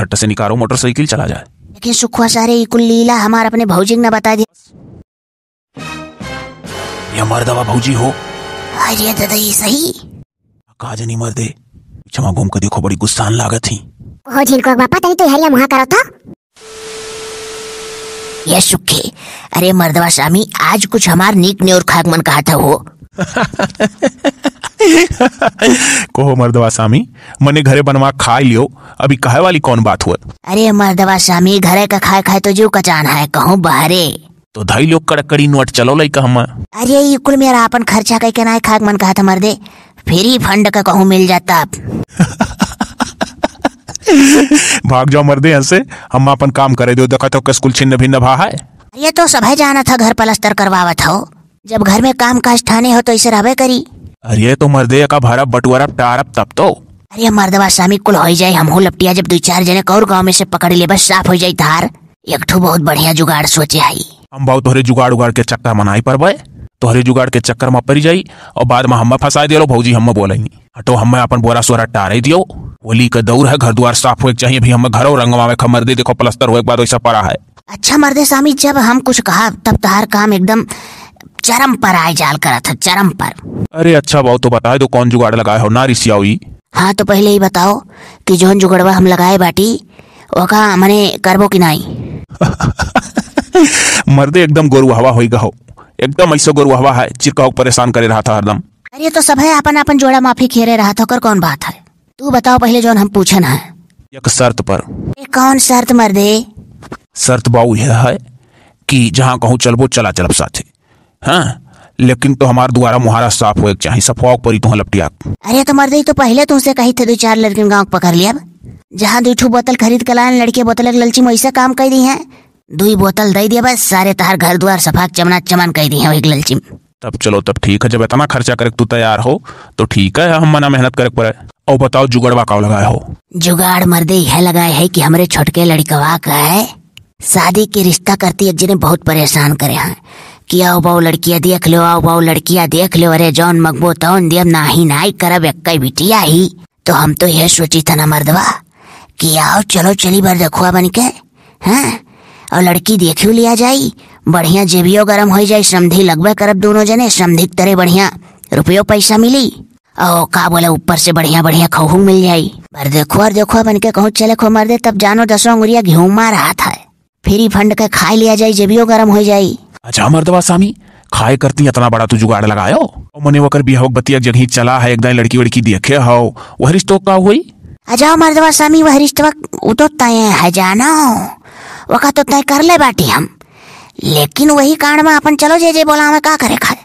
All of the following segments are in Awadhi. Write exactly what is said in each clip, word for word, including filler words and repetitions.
झट से निकारो मोटरसाइकिल, चला जाए। लेकिन सुखवा सारे, ई कुल लीला हमार अपने भौजी के ना बताइ दिया। ये मर्दवा भौजी हो। अरे दादा, ई सही। का जनी मर्दे, पीछवा घूम के देखो, बड़ी गुस्सान लागत ही। ओहो झिनको बापा, तनी तो हरिया मुहा करो तो। ये सुखे, अरे मर्दवा सामी, आज कुछ हमार नीक नेउर खाक मन कहत हो। कहो मर्दवा सामी, मने घरे बनवा खाइ लियो, अभी कहे वाली कौन बात हुआ? अरे मर्दवा सामी, घरे का खाए खाए तो जीव कचान है, कहूँ बहरे। तो धई लो कड़कड़ी नोट, चलो लइका हम्मा। अरे ई कुल मेरा आपन खर्चा कइके नाई खाक मन कहत मर्दे, फ्री फंड का कहूँ मिल जाता। भाग जाओ मर्दे यहाँ से, हम आपन काम करे दो, देखा तो कस कुल छिन्न भिन्न भा है। अरे तो सभे जानत ह घर पलस्तर करवावत हो, जब घर में काम काज ठाने हो तो ऐसे रहबे करी। अरे तो मर्दे का भरब बटुअरब टारब तब तो। अरे मर्दवा सामी कुल होई जाए, हमहू लपटिया जब दुई चार जने कौर गाँव में से पकड़ लेबे, साफ होई जाई धार। एक ठो बहुत बढ़िया जुगाड़ सोचे हई। हम बाऊ तोहरे जुगाड़ उगाड़ के चक्कर में नाई परबे, तोहरे जुगाड़ के चक्कर में परि जाई और बाद में हम्मा फंसाए दियो भौजी, हम्मा बोलेंगी। हटो, हम्मा अपन बोरा सोरा टारे दियो। होली का दौर है, घर द्वार साफ होए के चाहिए। अभी हम्मा घरो रंगवावे ख मर्दे, देखो पलस्तर होए के बाद वैसा पड़ा है। अच्छा मर्दे सामी, जब हम कुछ कहा तब तहार काम एकदम चरम पर आए जाल करत है, चरम पर। अरे अच्छा बाऊ, तो बताए दो कौन जुगाड़ लगाए हो, ना रिसियाओ ई। हाँ, तो पहिले ई बताओ कि जौन जुगड़वा हम लगाए बाटी, ओका मने करबो कि नाई? मर्दे एकदम गोरुहवा होई गहो, एकदम ऐसो गोरुहवा है, चिरकाऊ परेशान करे रहा था हरदम। अरे तो सभे आपन आपन जोड़ा माफी खेरे रहा था, ओकर कौन बात है? तू बताओ पहिले जौन हम पूछन है। एक शर्त पर। ए, कौन शर्त मर्दे? शर्त बाऊ यह है कि जहाँ कहूँ चलबो, चला चलब साथे। हाँ, लेकिन तो हमार दुआरा मुहारा साफ होए के चाही, सफवाओ परी तुहाँ लपटिया। अरे तो मर्दे, तो पहिले तुमसे कही थे, दो चार लड़किन गाँव के पकड़ लिया। जहाँ दो ठो बोतल खरीद के लायन लड़के, बोतल के ललची में ऐसा काम कर दी हैं, दुई बोतल दे दिया बस, सारे तहार घर दुआर सफा चमना चमन कर दी हैं वही ललची में। तब चलो, तब ठीक है, जब इतना खर्चा करे तू तैयार हो तो ठीक है, हम मना मेहनत करे पड़े। और बताओ जुगड़वा का लगाए हो? जुगाड़ मर्दे यह लगाए है कि हमरे छोटके लड़कवा का है शादी के रिश्ता करती एक जने बहुत परेशान करे हैं कि आओ बाऊ लड़किया देख लो, आओ बाऊ लड़किया देख लो, अरे जौन मगबो तौन देब, नाही नाही करब, एक बिटिया ही। तो हम तो यह सोची था ना मर्दवा कि आओ चलो चली बार देखुआ बन के, हैं, और लड़की देखियो लिया जाई, बढ़िया जेबियो गरम हो जाई, समधी लगबे करब दोनों जने, समधी के तरे बढ़िया रुपयो पैसा मिली। और का बोले, ऊपर से बढ़िया बढ़िया खहू मिल जाई। पर देखो और देखो बन के कहूँ चले खो मर्दे, तब जानो दसों अंगुरिया घिउमा रहा था। फ्री फंड के खाए लिया जाई, जेबियो गरम हो जाई। अच्छा मर्दवा सामी, खाए करती इतना बड़ा तू जुगाड़ लगायो? और मने वकर बियाह के बतिया जगही चला है, एक दाई लड़की वड़की देखे हो, वह रिश्तो का हुई? अच्छा मर्दवा सामी, वह रिश्तवा उ तो तय है जानो, वका तो तय कर ले बाटी हम, लेकिन वही कांड में अपन चलो जे जे बोला हमें का करे खाए।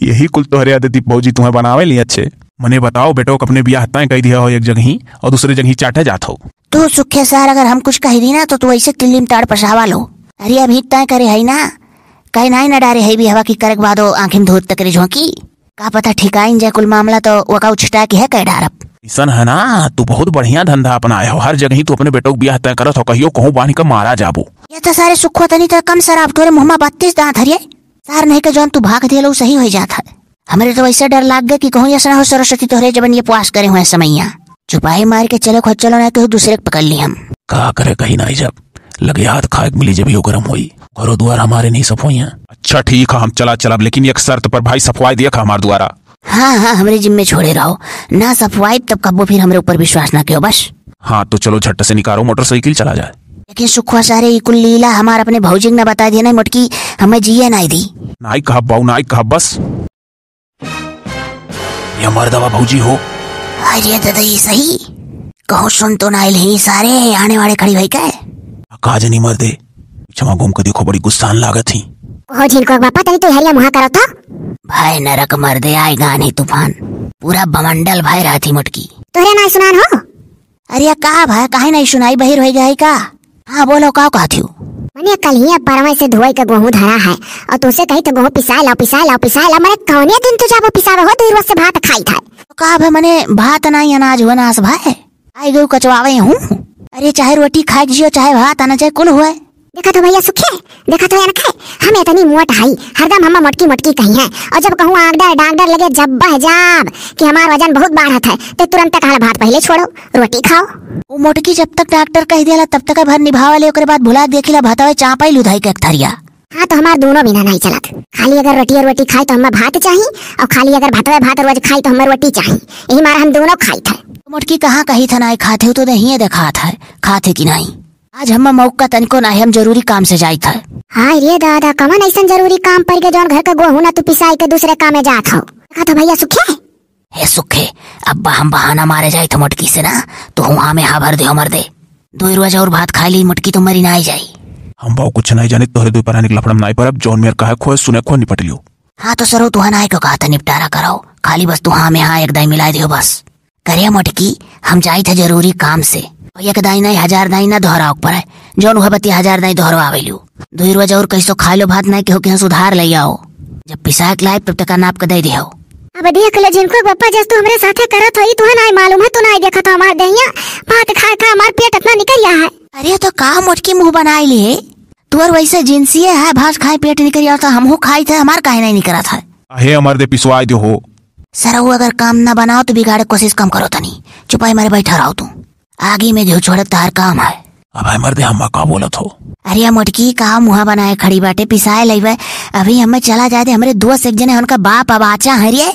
यही कुल तोहरे आदत भौजी तुम्हें बनावे ली अच्छे। मने बताओ बेटो, अपने बियाह तय कह दिया हो एक जगही और दूसरे जगही चाटे जात हो। तू सुखे सार, अगर हम कुछ कह दी ना तो तू ऐसे तिल्ली में ताड़ पसावा लो। अरे अभी तय करे है ना, कहे नाई ना डारे है बियाहवा की करे के बादो आंखी में धूत तकरे झोंकी। का पता ठिकाइन जाए कुल मामला तो वका उछटा के है कह डारब। ऐसन है ना, तू बहुत बढ़िया धंधा अपनाए हो, हर जगही तू अपने बेटो के बियाह तय करत हो, कहियो कहूँ बांध के मारा जाबो। ये तो सारे सुखो तनी तो कम शराब, तोरे मुँह में बत्तीस दांत हरिये। सार नहीं के जौन तू भाग दिए लो सही हो जात है। हमरे तो वैसे डर लाग गए कि कहूँ ऐसा ना हो सरस्वती तोहरे जबन ये पुआस करे हुए समैया। चुपाई मार के चले खुद चलो ना, कहूँ दूसरे के पकड़ ली हम। का करे कहीं ना जब लगे हाथ खाए के मिली जब यो गरम होई। घरो द्वार हमारे नहीं सफोई हैं। अच्छा ठीक है, हम चला चलब, लेकिन एक शर्त पर भाई सफवाई दिया खा हमार द्वारा। हाँ हाँ, हमरे जिम्मे छोड़े रहो, ना सफवाई तब कब्बो फिर हमरे ऊपर विश्वास ना कहो बस। हाँ तो चलो झट से निकालो मोटरसाइकिल चला जाए। लेकिन सुखवा सारे ई कुल लीला हमार अपने भौजी के ना बता दिया ना मोटकी, हमें जिए ना दी। नाई कहब बाऊ, नाई कहब बस। ये मर्दवा भौजी हो। अरे दादा, ये सही। कहूँ सुन तो ना आइल ही सारे, आने वाले खड़ी भाई का है? का जनी मर्दे, पीछवा घूम के देखो, बड़ी गुस्सान लागत ही। ओहो झिनको बापा, तनी तो हरिया मुहा करो तो। भाई नरक मर्दे, आए गान ही तूफान, पूरा बमंडल भाई रहत ही मोटकी। तोहरे ना सुनान हो? अरे का भाई, काहे नहीं सुनाई, बहिर होई गई का? हाँ बोलो, का कहत हो? मने कल ही अब परवे से धोई के गेहूं धरा है और तुसे कही तो गेहूं पिसाए लाओ, पिसाए लाओ, पिसाए लाओ। मने कौने दिन तू जाबो पिसावे हो, दो रोज से भात खाई था। तो का भाई, मने भात नहीं अनाज हुआ नास भाई, आई गऊ कचवावे हूँ। अरे चाहे रोटी खाए जियो, चाहे भात आना चाहे कुल हुए, देखत हो भइया सुखे, देखत हो अनखे, हम एतनी मोट हई, हरदम हम मोटकी मोटकी कहिहैं। और जब कहूँ आगडर डागडर लगे जब बह जाब कि हमार वजन बहुत बाढ़त है, ते तुरंत कहाला भात पहिले छोड़ो, रोटी खाओ। उ मोटकी जब तक डागडर कहि देला तब तक भर निभावा ले, ओकरे बाद भुला देखिला भातवे चापई लुधाई के एक थरिया। हाँ, तो हमार दूनो बिना नाहीं चलत। खाली अगर रोटिया रोटी खाई तो हमें भात चाही, और खाली अगर भातवे भात रोज खाई तो हमें रोटी चाही। यही मारे हम दूनो खाइत है। मोटकी कहाँ कहित है नाहीं खात है, उ तो देहिए देखात है, खात है कि नाहीं। आज हमें मौका तनिको नाहीं, हम जरूरी काम से जाइत है। हाय रे दादा, कवन अइसन जरूरी काम पड़ गए जौन घर का गोहूँ ना तू पिसाई के दूसरे काम में जात हो? देखत हो भइया सुखे? हे सुखे, अब्बा हम बहाना मारे जाइत मोटकी से ना, तो हुआ में हाँ भर दे, मर दे। दो रोज और भात खाई ली मोटकी तो मरी नाहीं जाई। हम बाऊ कुछ नाहीं जानित, तोहरे दुइ परानी के लफड़ा में नाहीं परब, जौन मेर कहे खोए सुने खोए निपट लियो। हाँ तो सरऊ तुहा नाहीं को कहा था निपटारा कराओ, खाली बस तुहा में हाँ एक दाई मिलाए दियो बस। करे मोटकी, हम जाइत है जरूरी काम से, और एक दाई नाहीं हजार दाई ना दोहराओ पर है, जौन हुआ बतिया हजार दाई दोहरवा आवेलू। दुइ रोज और कैसो खा लो भात नाहीं केहू के यहाँ सुधार ले आओ, जब पिसाए के लाइब तब तक नाप के दे दियो। अब देख ले जिनको बप्पा जस तू हमरे साथे करत हो, ई तुहा नाहीं मालूम है, तू नाहीं देखत हो हमार देहिया, भात खा खा हमार पेट इतना निकल गया है। अरे तो का मोटकी मुँह बनाई लिए, तुअर वैसे जिनसिए है, भात खाए पेट निकल गया तो हमहू खाई थे, हमार काहे नाहीं निकलत है? अहे हमार दे पिसवाए दे हो। सरऊ अगर काम ना बनाओ तो बिगाड़े कोशिश कम करो तनी, चुपाई मारे बैठा रहो तू, आगी में घी छोड़े तार काम है। अब है मर्दे हम्मा का बोलत हो? अरे मोटकी का मुँहा बनाए खड़ी बाटे, पिसाए लइबे। अभी हमें चला जाए दे, हमरे दोस्त एक जने उनका बाप अब आचा है रे।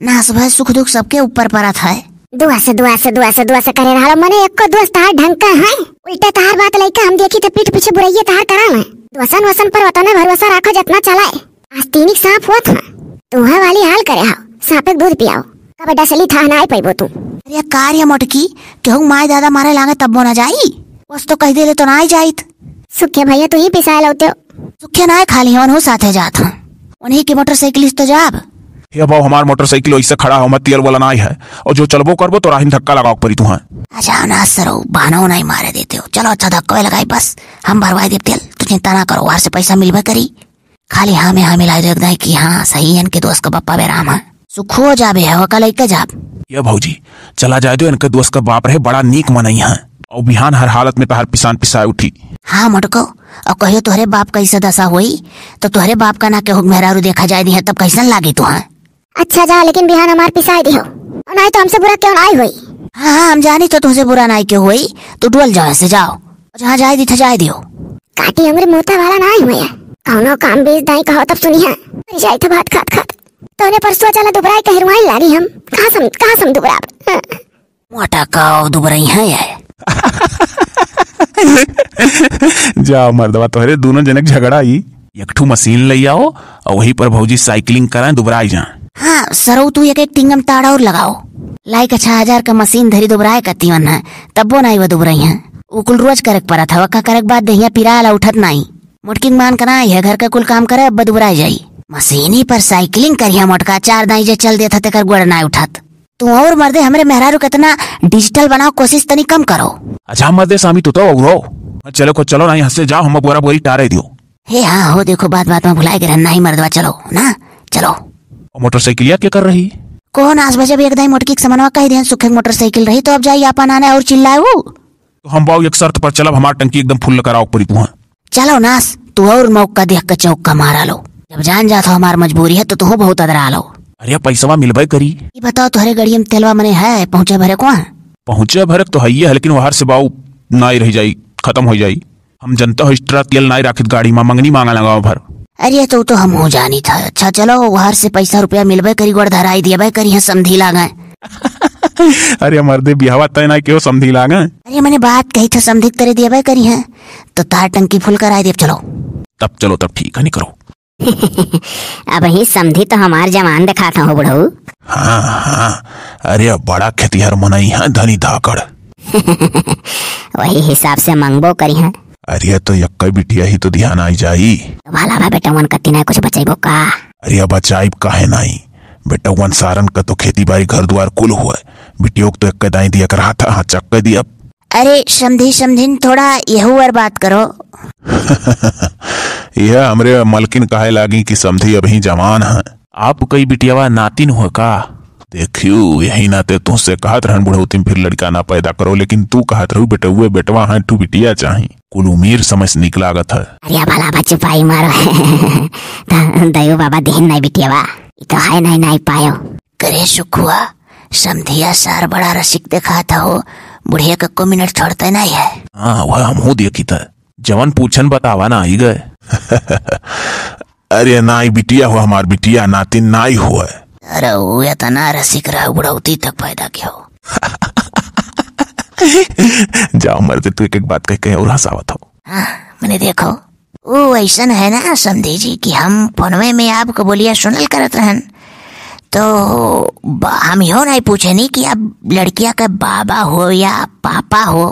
नास भय सुख दुख सबके ऊपर परत है। दुआ से, दुआ से, दुआ से, दुआ से करे रहलो। मने एको दोस्त तहार ढंग का है? उल्टे तहार बात लइका हम देखी थे पीठ पीछे बुराइये तहार करा है। दोसन वसन पर उतने भरोसा राखो जितना चलाए। आस्तीनिक साफ होत है। तुहे वाली हाल करे हाव। साँपे के दूध पियाओ। कब डसली था ना आई पैबो तू। अरे का रे मोटकी, केहू माय दादा मारे लागे तब्बो ना जाई? बस तो कह देले तो ना आई जाइत। सुखे भइया तू ही पिसाए लौते हो। सुखे ना खाली हवन हो साथे जात हैं। उन्हीं की मोटरसाइकिल से तो जाब। हे बाबू, हमार मोटरसाइकिल वैसे खड़ा हो, मत तेल वाला ना है, और जो चलबो करबो तो राहिन धक्का लगाओ परी तुहाँ। अच्छा ना सरो, बहाना नहीं मारे देते हो। चलो अच्छा धक्का लगाई बस, हम भरवाई देब तेल, तू चिंता ना करो, वहां से पैसा मिलबे करी। खाली हाँ में हाँ मिलाई दो एकदम कि हाँ सही है, इनके दोस्त का बप्पा बेराम है। सुखो जाबे है, ओका लइके जाब। ये भौजी, चला जाए दो, इनके दोस्त का बाप रहे, बड़ा नीक मनई है, और बिहान हर हालत में तहार पिसान पिसाए उठी। हाँ मोटको, और कहियो तोहरे बाप का ऐसा दशा होई, तो तोहरे बाप का ना केहू मेहरारू देखा जाए दी है, तब कैसन लागी तुहाँ? अच्छा जा, लेकिन बिहान हमार पिसाए दिहो, और नहीं तो हमसे बुरा क्यों ना आई होई। हाँ, हाँ, हम जानी तो तुमसे बुरा ना क्यों होई, तू डोल जाओ ऐसे जाओ, जहाँ जाए दी था जाए दियो। काटी अंगुरी मोता वाला ना आई हुई है, कौनो काम बीज दाई कहो तब सुनी है, मर जाए था भात खात खात। तोने परसों चला दुबराई कह रुआई लागी हम, कहाँ सम, कहाँ सम दुबराब? हाँ। मोटा काव दुबरई है ये। जाओ मर्दवा, तोहरे दोनों जनक झगड़ा ही। एक ठू मशीन ले आओ और वही पर भौजी साइकिलिंग कराएं, दुबराई जा। हाँ सरऊ, तू एक एक टिंगम ताड़ा और लगाओ। लाई का छह हजार का मशीन धरी दुबराए का तीवन है, तब्बो नाई वो दुबरई है। उ कुल रोज करे के परत है, वक्का करे के बाद देहिया पिराला उठत नाई। मोटकी मान के नाई है, घर का कुल काम करे, अब दुबराए जाई। मशीनी पर साइकिलिंग करिया मोटका, चार दाई जे चल देत है, तेकर गोड़ नाई उठत। तू और मर्दे हमरे मेहरारू के इतना डिजिटल बनाओ, कोशिश तनी कम करो। अच्छा मर्दे सामी तू तो और हो। चलो को चलो नहीं हंसे जाओ, हम बोरा बोरी टारे दियो। हे हाँ हो, देखो बात बात में भुलाए के रहना ही मर्दवा, चलो ना, चलो। और मोटरसाइकिलिया क्या कर रही? कौन आज बजे एक दाई मोटकी के समनवा कह दिया सुखे के मोटरसाइकिल रही तो अब जाई आपन आने और चिल्लाए वो। तो हम बाऊ एक शर्त पर चलब, हमार टंकी एकदम फुल कराओ परी तुहाँ। चलो नास, तू और मौका देख के चौका मारा लो। जब जान जात हो हमार मजबूरी है तो तू बहुत अदरा लो। अरे पैसवा मिलबे करी। ये बताओ तोहरे गड़िया में तेलवा मने है पहुँचे भरे को? पहुँचे भरे तो है ही है, लेकिन वहार से बाऊ नाई रह जाई, खत्म हो जाई। हम जनता हो एक्स्ट्रा तेल नाई राखित गाड़ी में, मंगनी मांगा लगाओ भर। अरे तो, तो हम हो जानी था। अच्छा चलो वहार से पैसा रुपया मिलबे करी, गोड़ धराई दिया करी है समधी लागे। अरे मर्दे बिहावा तय ना क्यों समधी लागे। अरे मने बात कही था समधी के तरे दिया करी है, तो तार टंकी फुल कराई देब, चलो। तब चलो, तब ठीक है, नहीं करो। अब ही समधी तो हमार जवान दिखाता हो बुढ़ऊ। हाँ, हाँ, अरे बड़ा खेतिहर मनई है धनी धाकड़। वही हिसाब से मंगबो करी है। अरे तो यक्कै बिटिया ही तो ध्यान आई जाई। तो भला बा बेटवन कत्ती ना कुछ बचैबो का? अरे बचाइब काहे नाई, बेटवन सारन का तो खेती बाड़ी घर दुआर कुल हुआ, बिटियोक तो एक दाई दिया कर रहा था, हाँ चक्के दिया। अरे समधी समधिन थोड़ा यहू और बात करो। यह हमरे मलकिन कहे लागी कि समधी अबही जवान है। आप कई बिटियावा नातिन हुआ का? देखियो, यही नाते तुहसे कहत रहन बुढ़ौती में फिर लड़का ना पैदा करो, लेकिन तू कहत रहू बेटउए बेटवा हैं, ठू बिटिया चाही। कुल उमीर समय से निक लागत है। अरे भला बच्चे पाई मारो। द-, दयो बाबा देहन नाई बिटिया बा। ई तो है नाई, नाई पायो। करे सुखुआ, समधिया सार बड़ा रसिक देखात हो, बुढ़िया के एको मिनट छोड़ते नाई है। हाँ, वह हमहू देखी था। जवन पूछन बतावा ना आई गए। अरे नाई बिटिया हो, हमार बिटिया नातिन नाई हो। अरे उ एतना रसिक रहा बुढ़ौती तक पैदा के हो। जाओ मर्दे, तू एक एक बात कह के और हंसावत हो। हाँ, मने देखो, उ ऐसन है ना समधी जी कि हम फोनवे में आपको बोलिया सुनल करत रहन, तो ब-, हम यो नहीं पूछे नहीं कि आप लड़किया के बाबा हो या पापा हो।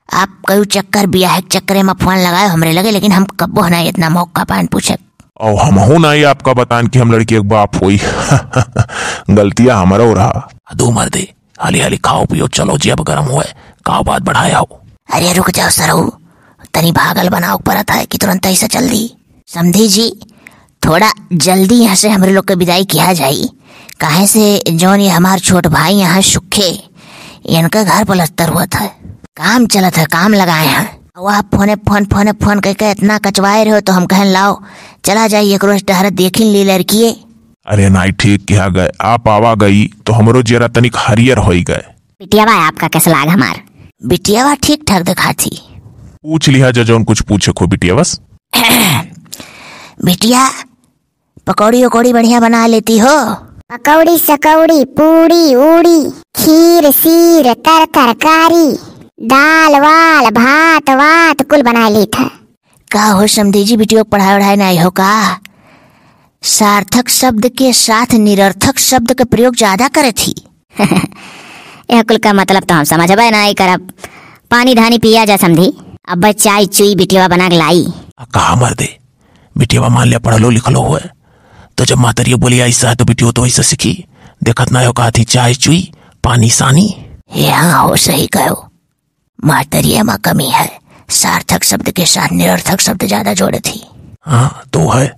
आप कई चक्कर बियाह के चक्करे में फोन लगाए हमरे लगे, लेकिन हम कब्बो ना इतना मौका पान पूछे। और हमहू ना ही आपका बतान कि हम लड़की के बाप होई। गलतिया हमारा हो रहा। दो मर्दे, हाली हाली खाओ पियो, चलो जी, अब गरम हुए, का बात बढ़ाए हो? अरे रुक जाओ सरऊ, तनी भागल बनाओ परत है कि तुरंत ऐसा चल दी। समधी जी, थोड़ा जल्दी यहाँ से हमरे लोग के विदाई किया जाई, काहे से जौन ये हमार छोट भाई यहाँ सुखे, इनका घर पलस्तर हुआ था, काम चलत है, काम लगाए हैं। वह फोने फोन, फोने फोन कह के इतना कचवाए रहो, तो हम कहन लाओ चला जाई एक रोज टहरत देखिन ली लड़किए। अरे नाई ठीक किहा गए, आप आवा गई तो हमरो जियरा तनिक हरियर होई गए। बिटियावा आपका कैसा लाग हमार? बिटियावा ठीक ठाक दिखा थी। पूछ लिहा जा जौन कुछ पूछे को बिटिया बस। बिटिया, पकौड़ी उकौड़ी बढ़िया बना लेती हो? पकौड़ी सकौड़ी, पूड़ी ऊड़ी, खीर सीर, तर तरकारी, दाल वाल, भात वात कुल बना ली था। का हो समधी जी, बिटियो के पढ़ाई वढ़ाई नाई हो का? सार्थक शब्द के साथ निरर्थक शब्द के प्रयोग ज्यादा करे थी। यह कुल का मतलब तो हम समझबे नाई करब। पानी धानी पिया जा समधी, अब चाय चुई बिटिया बना के लाई। आ, कहा मर्दे, बिटिया मान लिया पढ़लो लिखलो हुए, तो जब मातरियो बोली ऐसा है तो बिटियो तो ऐसा सीखी। देखत ना हो कहा थी चाय चुई पानी सानी। हे हाँ हो सही कहो, मातरिया मा कमी है, सार्थक शब्द के साथ निरर्थक शब्द ज्यादा जोड़े थी। हाँ तो है,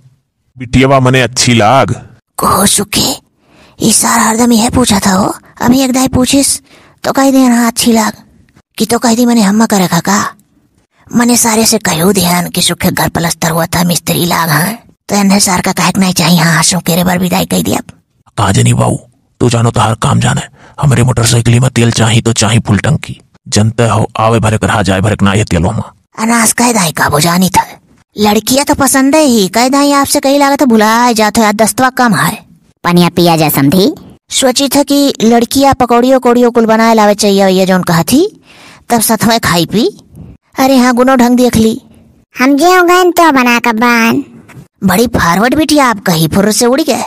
बिटियावा मने अच्छी लाग। कहो सुखे, ई सार हरदम यह पूछा था हो, अभी एक दाई पूछिस तो कह दिया ना अच्छी लाग, कि तो कह दी मने हम्मा करे खा का। मने सारे से कहो ध्यान कि सुखे घर पलस्तर हुआ था मिस्त्री लाग हैं, तो इन्हें सार का कहे के नहीं चाहिए। हाँ हंसों के रे बर विदाई कह दिया। का जनी बाऊ, तू जानो तो हर काम जाने। हमरे मोटरसाइकिल में तेल चाही तो चाही फुल टंकी। जनते हो आवे भरे के रहा जाए भरे के ना ये तेलों में। अनास कह दाई का वो जानी था। लड़किया तो पसंद है ही, कह दाई आपसे कही लागत है भुलाए जात हो यार, दस्तवा कम है। पनिया पिया जा समधी। सोची था कि लड़किया पकौड़ियो कौड़ियो कुल बनाए लावे चाहिए, ये जौन कहा थी, तब सथवे खाई पी। अरे हाँ, गुनो ढंग देख ली। हम जे हो गए तो बना के बान। बड़ी फॉरवर्ड बिटिया आप कही फुर्र से उड़ गए।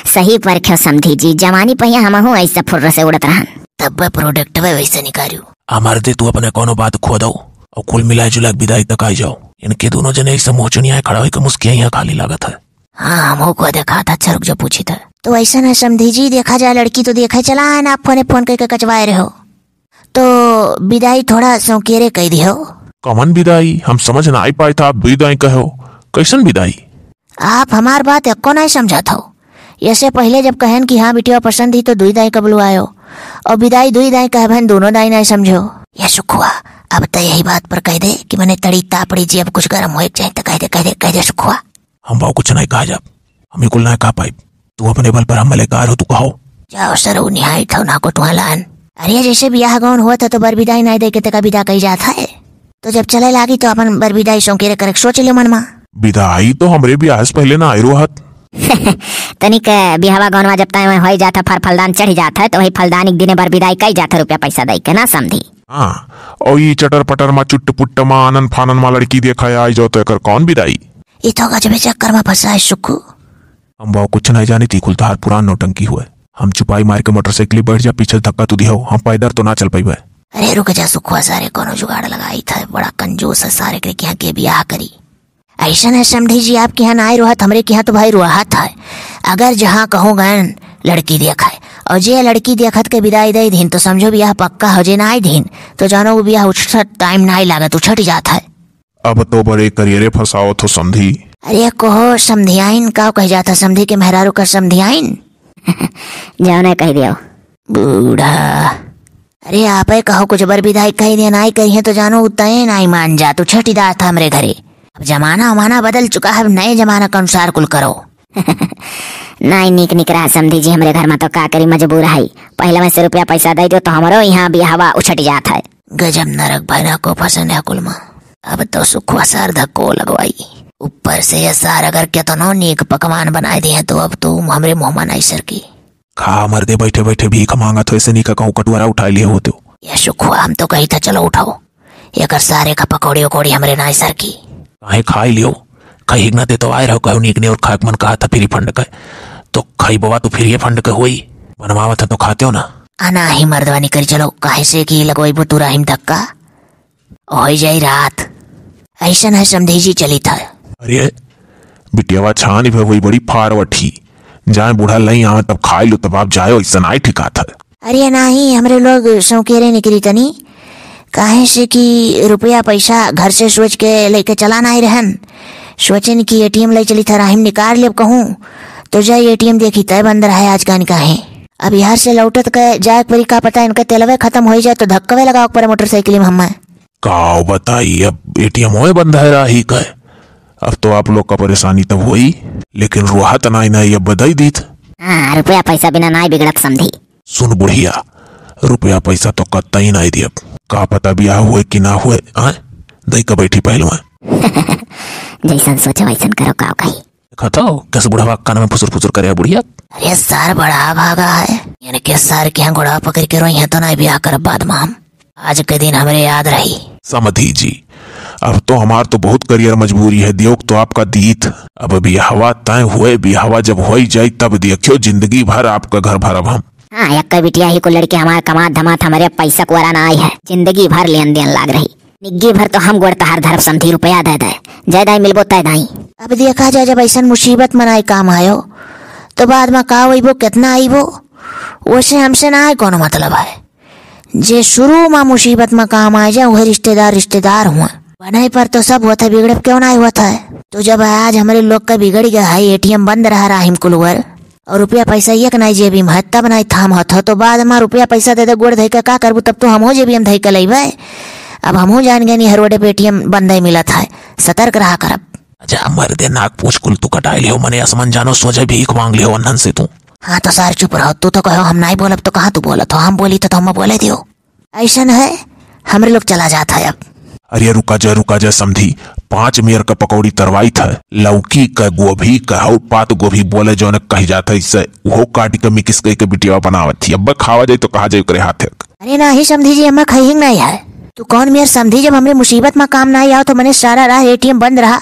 सही परख्यो समधी जी, जवानी पहिया हमहू ऐसा फुर्र से उड़त रहन। तब प्रोडक्ट वे वैसे निकालियो। हमार दे तू अपने कोनो बात खो दो और कुल मिला जुला के विदाई तक आई जाओ। इनके दोनों जने ऐसा मुँह चुनिया खड़ा होकर मुस्किया यहाँ खाली लागत है। हाँ, हमहू को देखा था, अच्छा रुक जा पूछी था। तो ऐसा ना समधी जी, देखा जाए लड़की तो देखा चला है ना, आप फोने फोन करके कचवाए रहो। तो विदाई थोड़ा सौकेरे कह दियो। कमन विदाई? हम समझ ना आई पाए था, आप दुई दाई कहो, कैसन विदाई? आप हमार बात एको नहीं समझत हो। ऐसे पहले जब कहन कि हाँ बिटिया पसंद ही तो दुई दाई कबलू आयो, और विदाई दुई दाई कहबन दोनों दाई नहीं समझो। ये सुखुआ, अब तो यही बात पर कह दे कि मने तड़ी तापड़ी जी, अब कुछ गरम होए के चाही तो कह दे, कह दे, कह दे सुखुआ। हम बाऊ कुछ नहीं कहा जाब, हम ये कुल नहीं कहा पाइब। तू अपने बल पर हम मलेकार हो, तू कहो। जाओ सरऊ निहाई था ना को तुहा लान। अरे जैसे बियाह गौन हुआ था तो बर विदाई नहीं दे के तेका विदा कही जात है। तो जब चले लागी तो अपन बर विदाई सौकेरे करे के सोच लियो मन मा। विदाई तो हमरे बियाह से पहले ना आई रोहत। तनिक बियाहवा गौनवा जब तय होई जात है, फर फलदान चढ़ी जात है, तो वही फलदान एक दिने बर विदाई कही जात है, रुपया पैसा दई के ना समधी। हाँ, और ई चटर पटर मा चुट्ट पुट्ट मा आनन फानन मा लड़की देखा आई जाओ तो एकर कौन विदाई? ई तो गजबे चक्कर मा फंसा है सुखू। हम बाऊ कुछ नहीं जानी थी, कुल तहार पुरान नौटंकी हुए। हम चुपाई मार के मोटरसाइकिल बैठ जा, पीछे धक्का तू दिहो, हम पैदल तो ना चल पाइबे। अरे रुक जा सुखुआ, सारे कोनो जुगाड़ लगाई था, बड़ा कंजूस है सारे के, यहाँ के बियाह करी। ऐसन है समधी जी, आपके यहाँ ना आई रोहत, हमरे के यहाँ तो भाई रोहत है। अगर जहाँ कहो गन लड़की देखा है, और जे लड़की देखत के विदाई दे दिन तो समझो बियाह पक्का हो, जे ना आई दिन तो जानो वो बियाह उछट टाइम ना आई लागत, उछट जात है। अब तो बड़े करियरे फंसावत हो समधी। अरे कहो समधियाइन, का कह जाता समधी के मेहरारू का समधियाइन? जौने कहि दियो। बूढ़ा। अरे आपे कहो कुछ बर विधायक कहि दिया नाई करिहे तो जानो उ तय नाई मान जा, तू छटी दार था हमरे घरे। अब जमाना उमाना बदल चुका है, अब नए जमाना के अनुसार कुल करो। नाई नीक नीक रहा समधी जी, हमरे घर मा तो का करी, मजबूर है। पहले में से रुपया पैसा दे दो तो हमरो यहाँ बियाहवा उछट जात है। गजब नरक भैना को फंसन है कुल मा। अब तो सुखवा सार धक्को लगवाई। ऊपर से ये सार अगर केतनो नीक पकवान बनाए दिए तो अब तो हमरे मुँह मा नाई सरकी। खा मर्दे, बैठे बैठे भीख मांगत हो, ऐसे नहीं का कहूँ कटुआरा उठाए लिए होते हो। ये सुखुआ हम तो कही था चलो उठाओ, एकर सारे का पकौड़ी उकौड़ी हमरे नाई सरकी। काहे खाई लियो, कहीं ना दे तो आए रहो, कहो नीक ने और खाए के मन कहा था फ्री फंड का, तो खाई बवा तो फिर ये फंड का होई, बनवावत है तो खाते हो ना। आना ही मर्दवा नहीं करी चलो, काहे से कि लगवाई बो तू राहिम धक्का। होइ जाई रात। ऐसन है समधी जी चलित है। अरे बिटियावा छानी भे हुई बड़ी फारवट ही। जाए बूढ़ा लई आवे तब खाई लो तब आप जाए, ऐसन आई ठिकात है। अरे नाही, हमरे लोग सौकेरे निकरी तनी। काहे से कि रुपया पैसा घर से सोच के लेके चला नाही रहन। सोचेन कि एटीएम ले चली था राहिम निकाल लेब कहूँ। तो जाए एटीएम देखी तय बंद रहे आज कान काहे। अब यहाँ से लौटत के जाए के परी का पता इनके तेलवे खत्म होइ जाए तो धक्कवे लगावे के परे मोटरसाइकिल में हमें। काव बताई, अब एटीएम होए बंद है राही का। अब तो आप लोग का परेशानी तब होई, लेकिन रोहत नाई नाई अब बदई दीत। हाँ, रुपया पैसा बिना नाई बिगड़त समधी। सुन बुढ़िया, रुपया पैसा तो कत्तई नाई दियब। का पता बियाह हुए कि ना हुए, आय? दई का बैठी पहलवा। जैसन सोचे वैसन करो, काव कही। देखत हो, कैसे बुढ़वा कान में फुसुर फुसुर करे बुढ़िया। अरे सार बड़ा भागा है, इनके सार के यहाँ गोड़ा पकड़ के रोई है तो नाई बियाह करब बाद में हम। आज के दिन हमरे याद रही। समधी जी, अब तो हमार तो बहुत करियर मजबूरी है, दियोग तो आपका दीत। अब बियाहवा तय हुए, बियाहवा जब होई जाई तब देखियो जिंदगी भर आपका घर भरब हम। हाँ, एक बिटिया ही को लड़के हमार कमात धमात हमरे पैसा कुआरा ना आई है, जिंदगी भर लेन देन लाग रही। निग्गी भर तो हम गोड़ तहार धरब समधी रुपया दे दे, जय दाई मिलबो तय दाई। अब देखा जाए जब ऐसन मुसीबत मनाई काम आयो तो बाद में का होइबो, कितना आइबो, ओसे हमसे ना है कोनो मतलब है। जे शुरू मा मुसीबत मा काम आ जाए, वह रिश्तेदार रिश्तेदार हुआ। बनई पर तो सब होत है, बिगड़ब क्यों ना होत है? तो जब आज हमरे लोग का बिगड़ गया है, एटीएम बंद रहा राहिम कुलवर, और रुपया पैसा एक नाई जेबी में है, तब नाई थाम होत हो, तो बाद मा रुपया पैसा दे दे गोड़ धई के का करबू, तब तो हमहू जेबी में धई के लइबे। अब हमहू जान गए नी हर रोडे पे एटीएम बंद ही मिलत है, सतर्क रहा करब। अच्छा मर्दे, नाक पूछ कुल तू कटाई लियो, मने आसमान जानो सोझे भीख मांग लियो अन्नन से तू। हाँ तो सार चुप रहो, तू तो कहो हम नाई बोलब तो कहाँ तू बोलत हो, हम बोली तो, तो हम बोले दियो। ऐसन है, हमरे लोग चला जात है अब। अरे रुका जा, रुका जा समधी, पाँच मेर का पकौड़ी तरवाई था, लौकी का, गोभी का, और पात गोभी बोले जौन कही जात है, इससे वो काट के मिक्स करके बिटिया बनावत थी। अब खावा जाए तो कहा जाए ओकरे हाथ है। अरे नाही समधी जी, हमें खइहिंग नहीं है। तू कौन मेर समधी, जब हमरे मुसीबत मा काम ना आया तो मने सारा राह एटीएम बंद रहा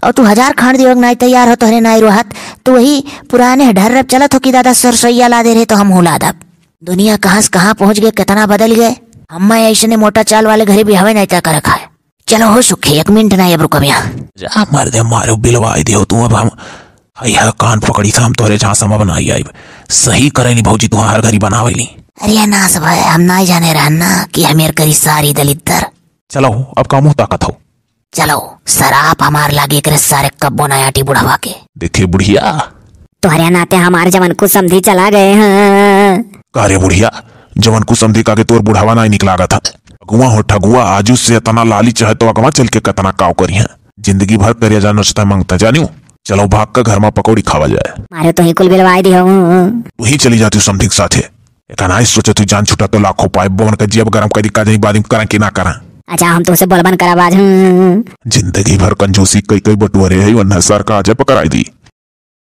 और तू हजार खांड दियोग नाई तैयार हो तोहरे नाई रोहत, तू वही पुराने ढर्रब चलत हो कि दादा सरसोईया ला दे रहे तो हम हुला दब। दुनिया कहाँ से कहाँ पहुँच गए, कितना बदल गए। हम्मा ऐसने मोटा चाल वाले घरे बियाहवे नहीं तय कर रखा है। चलो हो सुखी, एक मिनट ना अब रुकब यहाँ। जा मर्दे, मारो बिलवाई दियो तू। अब हम हई है कान पकड़ी था, हम तोहरे झांसा में बनाई आइब। सही करे नी भौजी, तू हर घड़ी बनावे ली। अरे नास भाई, हम नाई जाने रहन ना कि हमेर करी सारी दलिद्दर। चलो अब का मुंह ताकत हो। चलो, सराप हमार लागे एकरे सारे कब्बो ना आटी बुढ़वा के। देखे बुढ़िया। तोहरे नाते हमार जवन कुछ समधी चला गए हैं। का रे बुढ़िया, जवन कुछ समधी का के तोर बुढ़ावा ना निकला था। अगुआ हो ठगुआ, आजू से इतना लाली चाहे तो अगवा चल के कितना काव करी है। जिंदगी भर करिया जानो सता मांगता जानियो। चलो भाग का घर में पकौड़ी खावा जाए। मारे तो ही कुल बिलवाए दियो। तू ही चली जाती समधी के साथे। एक अनाज सोचे तू जान छुटा तो लाखों पाए, बोन का जियब गरम करी का जाई, बादिम करा कि ना करा। अच्छा, हम तो उसे बोलबन करब आज। हम्म। जिंदगी भर कंजूसी कई कई बटुअरे है, वन्ना सर का आज पकड़ाई दी।